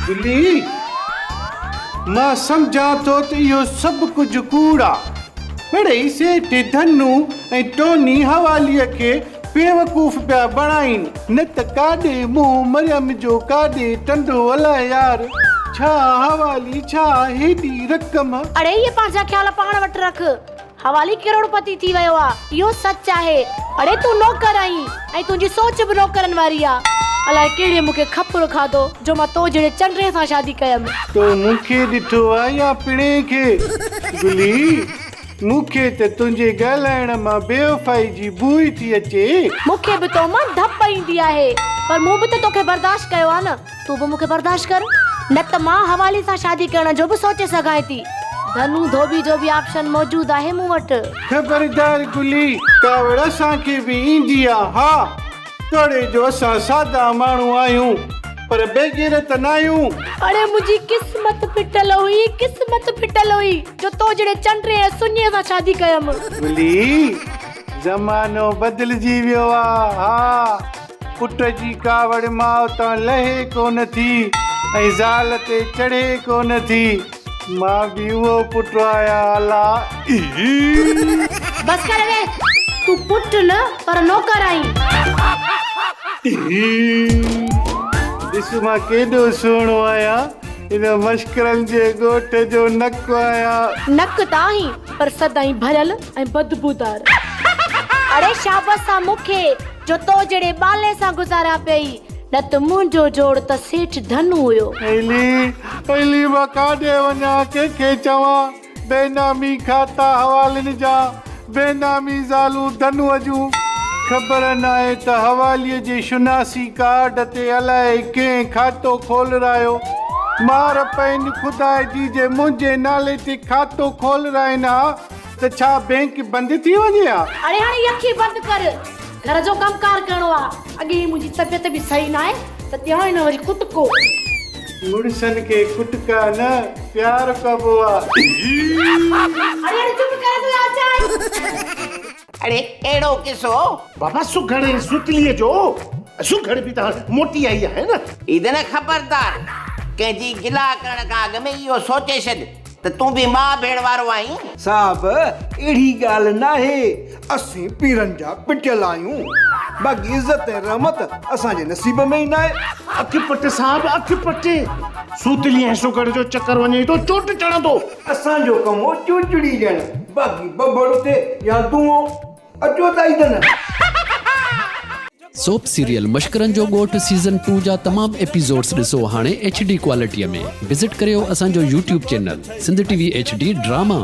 گلي، مان سمجهان ٿو ته اهو سڀ ڪجهه ڪوڙ آ. مڙئي سيٺ ڌنو ۽ ٽوني حواليء کي بيوقوف پيا بڻائين، نه ته ڪاڏي منهن مريم جو ڪاڏي ٽنڊو الاء يار، ڇا حوالي ڇا هيڏي رقم. اڙي اهي پنهنجا خيال پاڻ وٽ رک. حوالي ڪروڙپتي ٿي ويو آ اهو سچ آهي. اڙي تون نوڪر آهين ۽ تنهنجي سوچ به نوڪرن واري آ. الائي ڪهڙي مون کي کپر کاڌو جو مان تو جهڙي چنڊي سان شادي ڪيم. تو مون کي ڏٺو آ يا پڻهين کي؟ گلي، مون کي ته تنهنجي ڳالهائڻ مان بيوفائي جي بوء ٿي اچي. مون کي به تو مان ڌپ ايندي آهي پر مون به ته توکي برداشت ڪيو آ نه. تون به مون کي برداشت ڪر، نه ته مان حوالي سان شادي ڪرڻ جو به سوچي سگهانء ٿي. ڌنو ڌوٻي جو به آپشن موجود آهي مون وٽ. خبردار گلي، ڪاوڙ اسان کي به ايندي آ. ها، توڙي جو اسان سادا ماڻهو آهيون، پر بيغيرت ناهيون. اڙي منهنجي قسمت ڦٽل هئي، قسمت ڦٽل هئي، جو تو جهڙي چنڊي ۽ سڃي سان شادي ڪيم. گلي، زمانو بدلجي ويو آ. ها. پٽ جي ڪاوڙ ماء تان لهي ڪونه ٿي ۽ زال تي چڙهي ڪونه ٿي. مان به اهو پٽ آهيان الا. بس ڪر وي، تون پٽ نه پر نوڪر آهين. ڏس مان ڪيڏو سهڻو آهيان، هن مشڪرن جي ڳوٺ جو نڪ آهيان. نڪ ته آهين پر سدائين ڀريل ۽ بدبودار. اڙي شابس آ مون کي جو تو جهڙي ٻالي سان گذاريان پئي، نه ته منهنجو جوڙ ته سيٺ ڌنو هيو. علي، علي مان ڪاڏي وڃان، ڪنهن کي چوان، بينامي کاتا حوالن جا، بينامي زالون ڌنوء جون. خبر ناهي ته حواليء جي شناسي ڪارڊ تي الائي ڪنهن کاتو کولرايو. مار پئين خداء جي جي منهنجي نالي تي کاتو کولرائين ها. ته ڇا بينڪ بند ٿي وڃي ها؟ اڙي هاڻي يخي بند ڪر، گهر جو ڪم ڪار ڪرڻو آ، اڳي ئي منهنجي طبيعت به صحيح ناهي ته ڏيان ئي نه وري ڪٽڪو. مڙسن کي ڪٽڪا نه پيار ڪبو آ. اڙي هاڻي چپ ڪر تون اچان. اڙي ڪهڙو قصو؟ بابا سگهڙ ۽ ستليء جو، سگهڙ به ته هاڻ موٽي آئي آهي نه. عيدن خبردار! ڪنهن جي گلا ڪرڻ کان اڳ ۾ اهو سوچي ڇڏ ته تون به ماء ڀيڻ وارو آهين. صاحب اهڙي ڳالهه ناهي، اسين پيرن جا پٽيل آهيون، باقي عزت ۽ رحمت اسان جي نصيب ۾ ئي ناهي. اک پٽ صاحب اک پٽ، سوتلي ۽ سگهڙ جو چڪر وڃي ٿو چوٽ چڙهندو. اسان جو ڪم هو چوچڙي ڏيڻ، باقي ٻٻر اٿي يا دونهون، اچو ته عيدن. سوپ سيريل مشڪرن جو ڳوٺ سيزن ٽو جا تمام ايپيسوڊس ڏسو هاڻي ايڇ ڊي ڪوالٽي ۾ وزٽ ڪريو اسان جو YouTube channel Sindh T V H D drama.